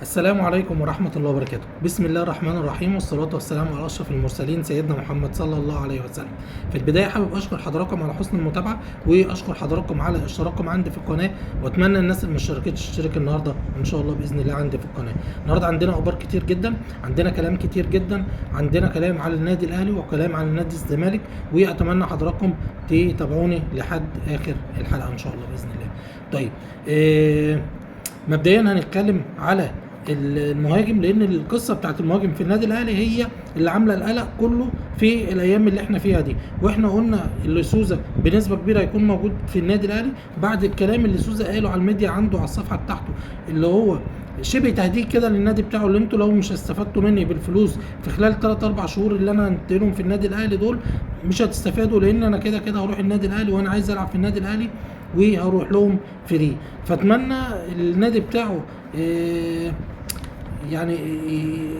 السلام عليكم ورحمة الله وبركاته. بسم الله الرحمن الرحيم، والصلاة والسلام على أشرف المرسلين سيدنا محمد صلى الله عليه وسلم. في البداية حابب أشكر حضراتكم على حسن المتابعة، وأشكر حضراتكم على اشتراككم عندي في القناة، وأتمنى الناس اللي ما اشتركتش تشترك النهاردة إن شاء الله بإذن الله عندي في القناة. النهاردة عندنا أخبار كتير جدا، عندنا كلام كتير جدا، عندنا كلام على النادي الأهلي وكلام على النادي الزمالك، وأتمنى حضراتكم تتابعوني لحد آخر الحلقة إن شاء الله بإذن الله. طيب مبدئيا هنتكلم على المهاجم، لان القصة بتاعت المهاجم في النادي الاهلي هي اللي عامله القلق كله في الايام اللي احنا فيها دي. واحنا قلنا اللي سوزا بنسبة كبيرة هيكون موجود في النادي الاهلي بعد الكلام اللي سوزا قاله على الميديا عنده على الصفحة بتاعته، اللي هو شبه تهديد كده للنادي بتاعه، اللي انتوا لو مش استفدتوا مني بالفلوس في خلال 3 4 شهور اللي انا هنتقلهم في النادي الاهلي دول مش هتستفادوا، لان انا كده كده هروح النادي الاهلي وانا عايز العب في النادي الاهلي وهروح لهم free. فاتمنى النادي بتاعه يعني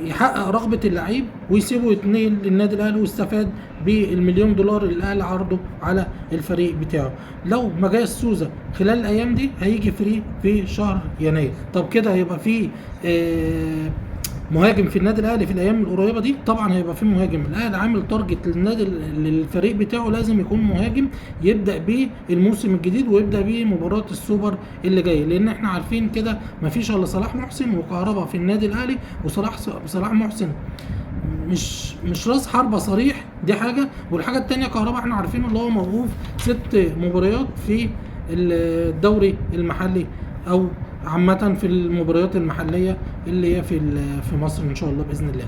يحقق رغبة اللعيب ويسيبه يتنقل للنادي الاهلي ويستفاد بالمليون دولار اللي الاهلي عرضه على الفريق بتاعه. لو ما جاش سوزا خلال الايام دي هيجي free في شهر يناير. طب كده هيبقى في مهاجم في النادي الاهلي في الايام القريبة دي؟ طبعا هيبقى في مهاجم. الاهلي عامل target للنادي للفريق بتاعه، لازم يكون مهاجم يبدا بيه الموسم الجديد ويبدا بيه مباراة السوبر اللي جاي، لان احنا عارفين كده مفيش الا صلاح محسن وكهربا في النادي الاهلي، وصلاح صلاح محسن مش راس حربه صريح، دي حاجة. والحاجة الثانية كهربا احنا عارفين اللي هو موقوف 6 مباريات في الدوري المحلي او عامة في المباريات المحلية اللي هي في مصر ان شاء الله بإذن الله.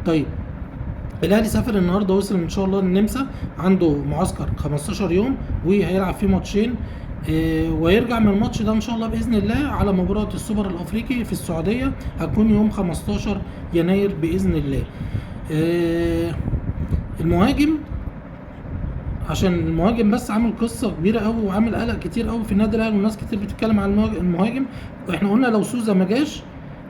طيب الاهلي سافر النهارده، وصل ان شاء الله النمسا، عنده معسكر 15 يوم وهيلعب فيه ماتشين، ويرجع من الماتش ده ان شاء الله باذن الله على مباراة السوبر الافريقي في السعودية، هتكون يوم 15 يناير باذن الله. المهاجم، عشان المهاجم بس عامل قصة كبيرة قوي وعامل قلق كتير قوي في النادي الاهلي، والناس كتير بتتكلم على المهاجم. واحنا قلنا لو سوزا ما جاش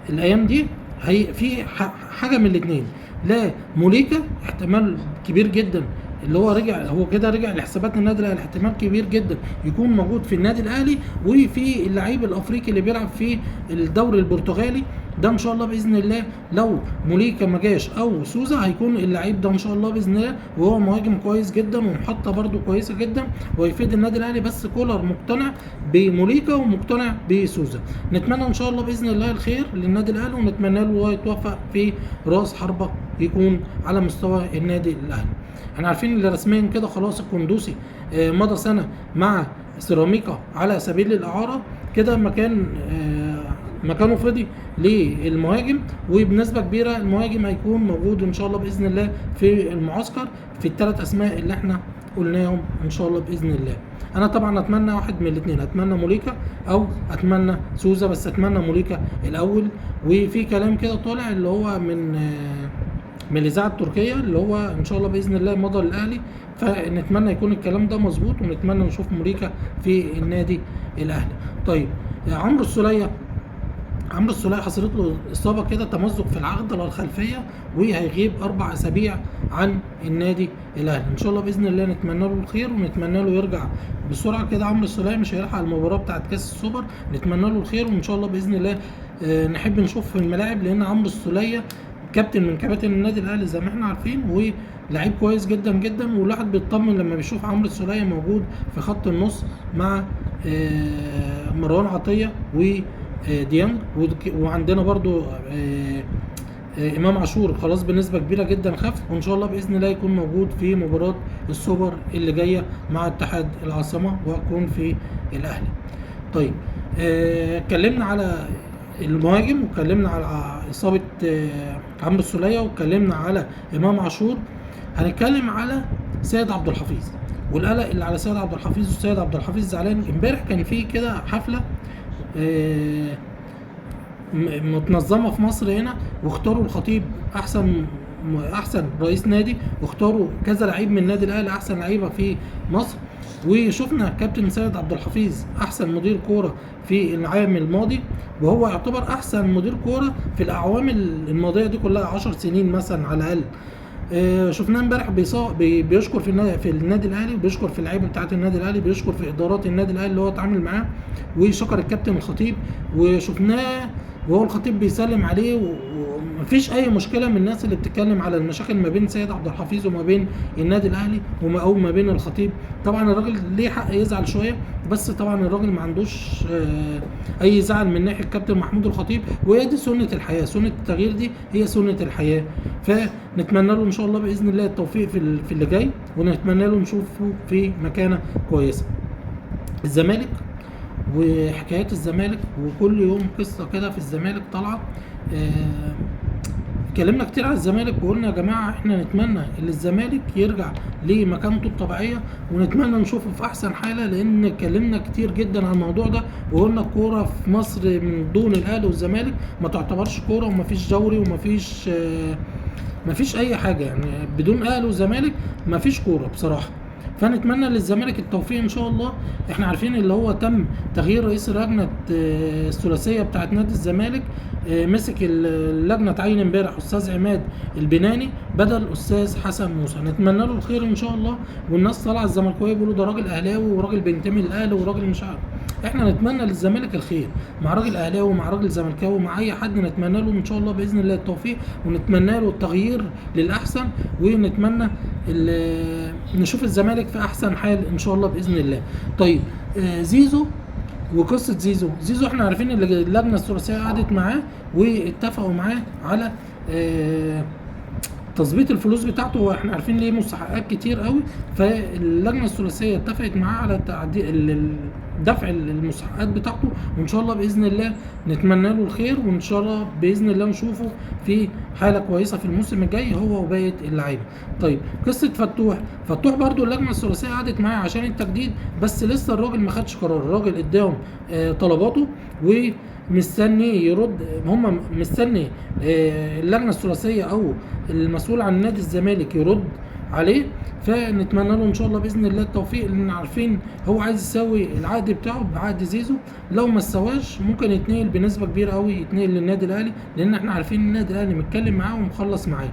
الايام دي هي في حاجة من الاثنين، لا موليكا احتمال كبير جدا اللي هو رجع، هو كده رجع لحسابات النادي الاهلي، احتمال كبير جدا يكون موجود في النادي الاهلي، وفي اللعيب الافريقي اللي بيلعب في الدوري البرتغالي ده ان شاء الله باذن الله. لو موليكا ما جاش او سوزا هيكون اللعيب ده ان شاء الله باذن الله، وهو مهاجم كويس جدا ومحطه برده كويسة جدا ويفيد النادي الاهلي. بس كولر مقتنع بموليكا ومقتنع بسوزا. نتمنى ان شاء الله باذن الله الخير للنادي الاهلي، ونتمنى له هو يتوفق في راس حربه يكون على مستوى النادي الاهلي. احنا عارفين اللي رسميا كده خلاص القندوسي مضى سنة مع سيراميكا على سبيل الاعارة، كده مكانه فضي للمهاجم، وبنسبة كبيرة المهاجم هيكون موجود ان شاء الله باذن الله في المعسكر في الثلاث اسماء اللي احنا قلناهم ان شاء الله باذن الله. انا طبعا اتمنى واحد من الاثنين، اتمنى موليكا او اتمنى سوزا، بس اتمنى موليكا الاول. وفي كلام كده طالع اللي هو من الاذاعة التركية اللي هو ان شاء الله باذن الله مضى للاهلي، فنتمنى يكون الكلام ده مظبوط، ونتمنى نشوف موليكا في النادي الاهلي. طيب عمرو السوليه، عمرو السوليه حصلت له اصابه كده تمزق في العضلة الخلفية، وهيغيب 4 اسابيع عن النادي الاهلي. ان شاء الله باذن الله نتمنى له الخير ونتمنى له يرجع بسرعة كده. عمرو السوليه مش هيلحق المباراة بتاعت كاس السوبر، نتمنى له الخير وان شاء الله باذن الله نحب نشوف في الملاعب، لان عمرو السوليه كابتن من كباتن النادي الاهلي زي ما احنا عارفين، ولعيب كويس جدا جدا، والواحد بيطمن لما بيشوف عمرو السوليه موجود في خط النص مع مروان عطية و ديانج، وعندنا برضو امام عاشور خلاص بنسبة كبيرة جدا خف، وان شاء الله باذن الله يكون موجود في مباراة السوبر اللي جاية مع اتحاد العاصمة ويكون في الاهلي. طيب اتكلمنا على المهاجم، واتكلمنا على اصابه عمرو السوليه، واتكلمنا على امام عاشور. هنتكلم على سيد عبد الحفيظ والقلق اللي على سيد عبد الحفيظ. والسيد عبد الحفيظ زعلان. امبارح كان في كده حفلة متنظمه في مصر هنا، واختاروا الخطيب احسن رئيس نادي، واختاروا كذا لعيب من النادي الاهلي احسن لعيبة في مصر. وشفنا كابتن سيد عبد الحفيظ احسن مدير كورة في العام الماضي، وهو يعتبر احسن مدير كورة في الاعوام الماضية دي كلها، 10 سنين مثلا على الاقل. شفناه امبارح بيشكر في النادي الاهلي، وبيشكر في اللعيبة بتاعه النادي الاهلي، بيشكر في ادارات النادي الاهلي اللي هو اتعامل معاه، وشكر الكابتن الخطيب. وشفناه وهو الخطيب بيسلم عليه، ومفيش اي مشكلة من الناس اللي بتتكلم على المشاكل ما بين سيد عبد الحفيظ وما بين النادي الاهلي او ما بين الخطيب. طبعا الراجل ليه حق يزعل شوية، بس طبعا الراجل ما عندوش اي زعل من ناحية الكابتن محمود الخطيب، وهي دي سنة الحياة، سنة التغيير دي هي سنة الحياة. فنتمنى له ان شاء الله باذن الله التوفيق في اللي جاي، ونتمنى له نشوفه في مكانه كويسة. الزمالك وحكايات الزمالك، وكل يوم قصة كده في الزمالك طالعه. اتكلمنا كتير على الزمالك وقلنا يا جماعة احنا نتمنى ان الزمالك يرجع لمكانته الطبيعية، ونتمنى نشوفه في احسن حاله، لان اتكلمنا كتير جدا عن الموضوع ده وقلنا الكورة في مصر من دون الاهلي والزمالك ما تعتبرش كورة، ومفيش دوري، ومفيش مفيش اي حاجة، يعني بدون اهلي وزمالك مفيش كورة بصراحة. فنتمنى للزمالك التوفيق ان شاء الله. احنا عارفين اللي هو تم تغيير رئيس اللجنة الثلاثية بتاعت نادي الزمالك، مسك اللجنة اتعين امبارح استاذ عماد البناني بدل استاذ حسن موسى. نتمنى له الخير ان شاء الله. والناس طالعه الزملكاويه بيقولوا ده راجل اهلاوي وراجل بينتمي للاهلي وراجل مش عارف. احنا نتمنى للزمالك الخير، مع راجل اهلاوي ومع راجل زملكاوي ومع اي حد، نتمنى له ان شاء الله باذن الله التوفيق، ونتمنى له التغيير للاحسن، ونتمنى نشوف الزمالك في احسن حال ان شاء الله باذن الله. طيب زيزو وقصة زيزو، زيزو احنا عارفين ان اللجنة الثلاثية قعدت معاه واتفقوا معاه على تظبيط الفلوس بتاعته، واحنا عارفين ليه مستحقات كتير قوي، فاللجنه الثلاثية اتفقت معاه على دفع المستحقات بتاعته، وان شاء الله باذن الله نتمنى له الخير، وان شاء الله باذن الله نشوفه في حاله كويسة في الموسم الجاي هو وباقي اللعيبة. طيب قصة فتوح، فتوح برضو اللجنة الثلاثية قعدت معاه عشان التجديد، بس لسه الراجل ما خدش قرار، الراجل اداهم طلباته ومستني يرد، هم مستني اللجنة الثلاثية او المسؤول عن نادي الزمالك يرد عليه. فنتمنى له ان شاء الله باذن الله التوفيق، لان عارفين هو عايز يساوي العقد بتاعه بعقد زيزو، لو ما سواش ممكن يتنقل بنسبة كبيرة قوي، يتنقل للنادي الاهلي، لان احنا عارفين النادي الاهلي متكلم معاه ومخلص معاه.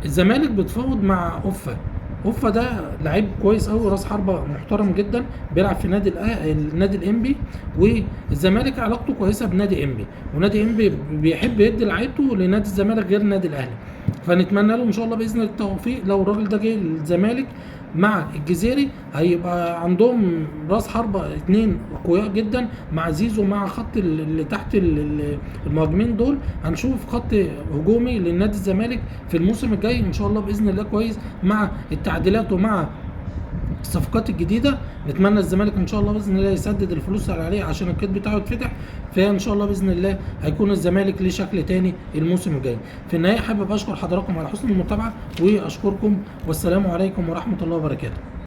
الزمالك بيتفاوض مع اوفا، اوفا ده لعيب كويس قوي، راس حربه محترم جدا، بيلعب في نادي النادي الانبي، والزمالك علاقته كويسة بنادي انبي، ونادي انبي بيحب يدي لعيبته لنادي الزمالك غير النادي الاهلي. فنتمنى له ان شاء الله باذن التوفيق. لو الراجل ده جه الزمالك مع الجزيري هيبقى عندهم راس حربه اتنين اقوياء جدا، مع زيزو مع خط اللي تحت المهاجمين دول، هنشوف خط هجومي للنادي الزمالك في الموسم الجاي ان شاء الله باذن الله كويس، مع التعديلات ومع الصفقات الجديدة. نتمنى الزمالك ان شاء الله باذن الله يسدد الفلوس اللي عليه عشان القيد بتاعه يتفتح، فان شاء الله باذن الله هيكون الزمالك ليه شكل تاني الموسم الجاي. في النهاية حابب اشكر حضراتكم على حسن المتابعة، واشكركم، والسلام عليكم ورحمة الله وبركاته.